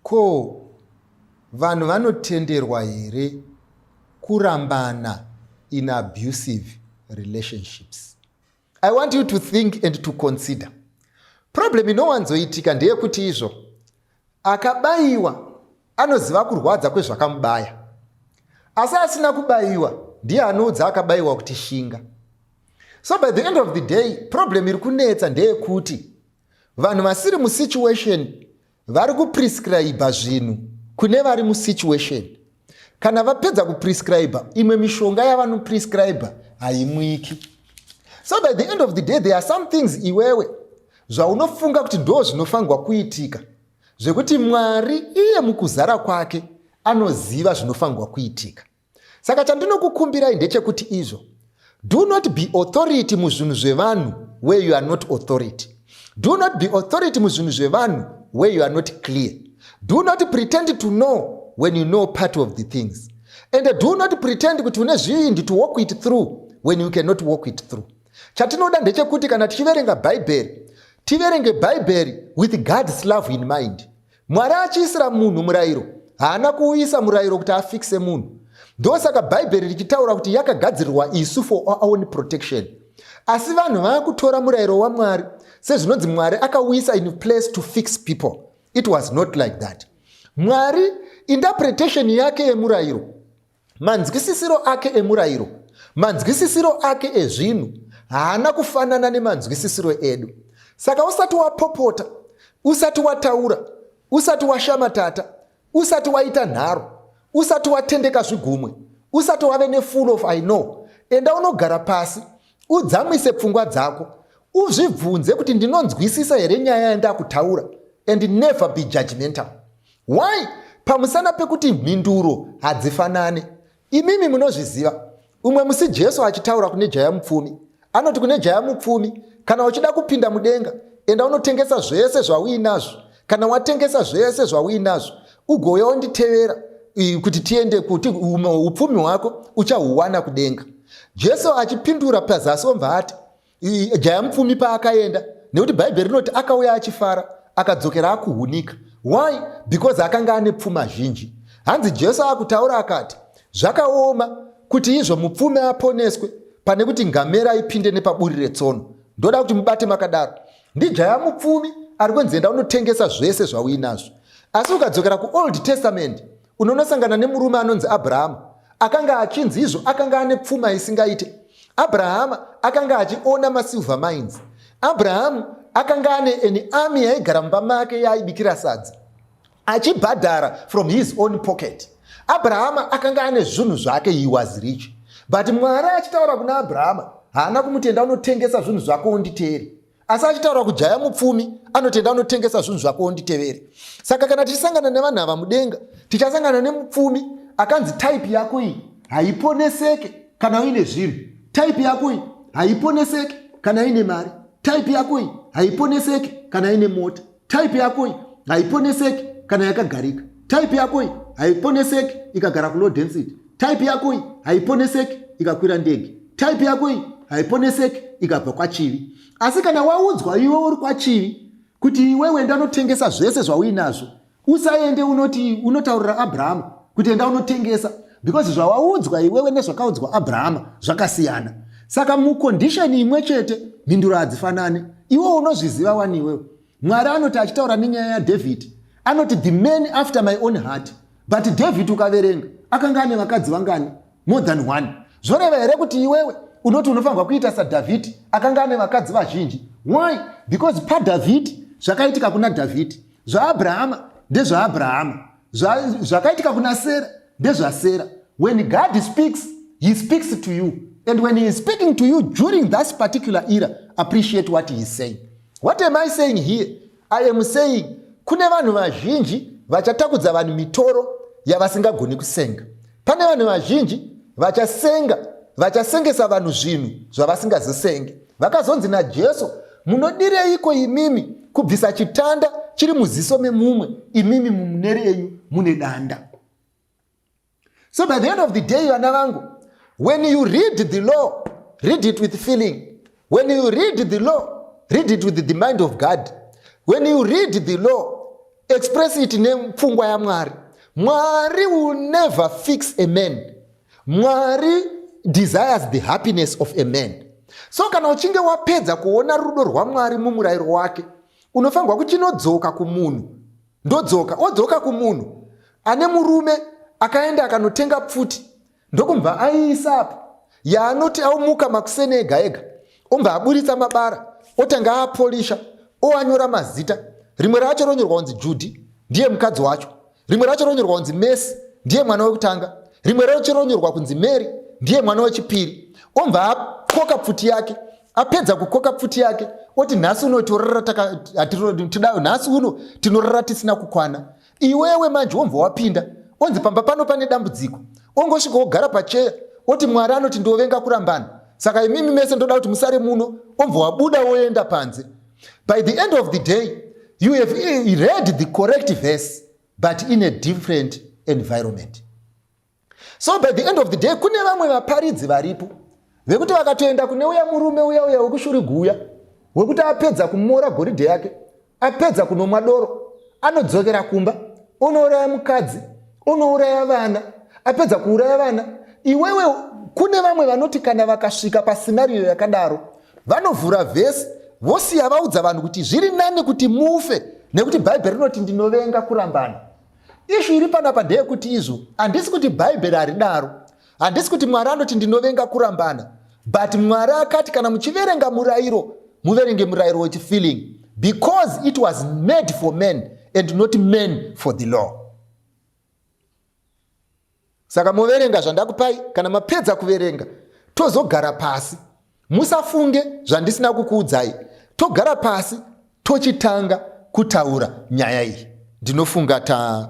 Ko vanhu vanotenderwa here kurambana in abusive relationships? I want you to think and to consider. Problem inowanzoitika ndeyekuti izvo akabayiwa anoziva kurwadza kwezvakamubaya, asi asina kubayiwa ndiye anoudza akabayiwa kuti shinga. So by the end of the day, problem iri kunetsa ndeyekuti vanhu vasiri musituation vari kuprescribe zvinhu kune vari musituation. Kana vapedza kuprescribe, imwe mishonga yavanoprescribe haimwiki. So by the end of the day, there are some things iwewe zvaunofunga kuti ndo zvinofanirwa kuitika, zvekuti Mwari iye mukuzara kwake anoziva zvinofanirwa kuitika. Saka chandinokukumbirai ndechekuti izvo, do not be authority muzvinhu zvevanhu where you are not authority. Do not be authority muzvinhu zvevanhu where you are not clear. Do not pretend to know when you know part of the things, and do not pretend kuti une zvivindi to walk it through when you cannot walk it through. Chatinoda ndechekuti kana tichiverenga Bhaibheri, tiverenge Bhaibheri with God's love in mind. Mwari achiisira munhu murayiro, haana kuuyisa murayiro kuti afikise munhu. Ndosaka Bhaibheri richitaura kuti yakagadzirirwa isu for our own protection. Asi vanhu vaakutora murayiro waMwari sezvinonzi Mwari akauisa in place to fix people. It was not like that. Mwari, interpretation yake yemurayiro, manzwisisiro ake emurayiro, manzwisisiro ake ezvinhu haana kufanana nemanzwisisiro edu. Saka usati wapopota, usati wataura, usati washamatata, usati waita nharo, usati watendeka zvigumwe, usati wave nefull of "I know", enda unogara pasi, udzamise pfungwa dzako, uzvibvunze kuti ndinonzwisisa here nyaya yandakutaura, and never be judgmental. Why? Pamusana pekuti mhinduro hadzifanane. Imimi munozviziva, umwe musi Jesu achitaura kune jaya mupfumi, anoti kune jaya mupfumi, "Kana uchida kupinda mudenga, enda unotengesa zvese zvauinazvo. Kana watengesa zvese zvauinazvo, ugouya wonditevera kuti tiende, kuti upfumi hwako uchahuwana kudenga." Jesu achipindura pazasi obva ati, jaya mupfumi paakaenda, nekuti Bhaibheri rinoti akauya achifara, akadzokera akuhunika. Why? Because akanga ane pfuma zhinji. Hanzi Jesu akutaura akati, "Zvakaoma kuti izvo mupfumi aponeswe pane kuti ngamera ipinde nepaburi retsono." Ndoda kuti mubate makadaro. Ndijaya mupfumi ari kunzi enda unotengesa zvese zvauinazvo. Asi ukadzokera kuOld Testament, unonosangana nemurume anonzi Abrahama, akanga achinzi izvo akanga ane pfuma isingaite. Abrahama akanga achiona masilver mines. Abrahamu akanga ane an army yaigara mumba make, yaaibikira sadza achibhadhara from his own pocket. Abrahama akanga ane zvinhu zvake. He was rich. But Mwari achitaura kuna Abrahama, haana kumuti, "Enda unotengesa zvinhu zvako unditeere." Asi achitaura kujaya mupfumi, anotenda, "Unotengesa zvinhu zvako unditevere." Saka kana tichisangana nevanhu ava mudenga, tichasangana nemupfumi akanzi, "Type yako iyi haiponeseke kana uine zvinhu. Type yako iyi haiponeseke kana ine mari. Type yako iyi haiponeseke kana ine mota. Type yako iyi haiponeseke kana yakagarika. Type yako iyi haiponeseke ikagara kulow density. Type yako iyi haiponeseke ikakwira ndege. Type yako iyi haiponeseke ikabva kwaChivi." Asi kana waudzwa iwe uri kwaChivi kuti iwewe ndanotengesa zvese zvauinazvo, usaende unoti unotaurira Abrahama kuti enda unotengesa, because zvawaudzwa iwewe nezvakaudzwa Abrahama zvakasiyana. Saka mucondition imwe chete, mhinduro hadzifanane. Iwe unozviziva wani iwewe. Mwari anoti achitaura nenyaya yaDhavhidi, anoti, "The man after my own heart." But David, ukaverenga, akanga ane vakadzi vangani? More than one. Zvoreva here kuti iwewe unoti unofanirwa kuita saDhavhidhi akanga ane vakadzi vazhinji? Why? Because paDhavhidhi, zvakaitika kuna Dhavhidhi, zvaAbrahama ndezvaAbrahama, zvakaitika kuna Sera ndezvaSera. When God speaks, he speaks to you, and when he is speaking to you during that particular era, appreciate what he is saying. What am I saying here? I am saying kune vanhu vazhinji vachatakudza vanhu mitoro yavasingagoni kusenga. Pane vanhu vazhinji vachasenga, vachasengesa vanhu zvinhu zvavasingazosenge. Vakazonzi naJesu, "Munodireiko imimi kubvisa chitanda chiri muziso memumwe, imimi mumune renyu mune danda?" So by the end of the day, vana vangu, when you read the law, read it with feeling. When you read the law, read it with the mind of God. When you read the law, Express it nepfungwa yaMwari. Mwari will never fix a man. Mwari desires the happiness of a man. So kana uchinge wapedza kuona rudo rwaMwari mumurayiro wake, unofanirwa kuchinodzoka kumunhu. Ndodzoka, odzoka kumunhu ane murume akaenda akanotenga pfuti, ndokubva aiisa apo yaanoti aumuka makuseni ega ega, obva aburitsa mabara, otanga apolisha, oanyora mazita. Rimwe racho ronyorwa kunzi Judhi, ndiye mukadzi wacho. Rimwe racho ronyorwa kunzi Mesi, ndiye mwana wekutanga. Rimwe racho ronyorwa kunzi Mary, ndiye mwana wechipiri. Obva akoka pfuti yake. Apedza kukoka pfuti yake, oti nhasi uno torara, nhasi uno tinorara tisina kukwana. Iwewe manje womva wapinda, onzi pamba pano pane dambudziko, ongosvika wogara pacheya, oti Mwari anoti ndovenga kurambana, saka imimi mese ndoda kuti musare muno. Omva wabuda, woenda panze. By the end of the day, you have read the correct verse, but in a different environment. So by the end of the day, kune vamwe vaparidzi varipo vekuti vakatoenda kune uya murume uya uya wekuShuriguya, wekuti apedza kumora goridhe yake, apedza kunomwa doro, anodzokera kumba, unouraya mukadzi, unouraya vana. Apedza kuuraya vana, iwewe, kune vamwe vanoti kana vakasvika pascenario yakadaro, vanovhura vhesi, vosiya vaudza vanhu kuti zviri nani kuti mufe, nekuti Bhaibheri rinoti ndinovenga kurambana. Issue iri panapa ndeyekuti izvo handisi kuti Bhaibheri haridaro, handisi kuti Mwari anoti ndinovenga kurambana, but Mwari akati kana muchiverenga murayiro, muverenge murayiro wechifeeling, because it was made for men and not men for the law. Saka muverenga zvandakupai. Kana mapedza kuverenga, tozogara pasi. Musafunge zvandisina kukuudzai. Togara pasi, tochitanga kutaura nyaya iyi. Ndinofunga ta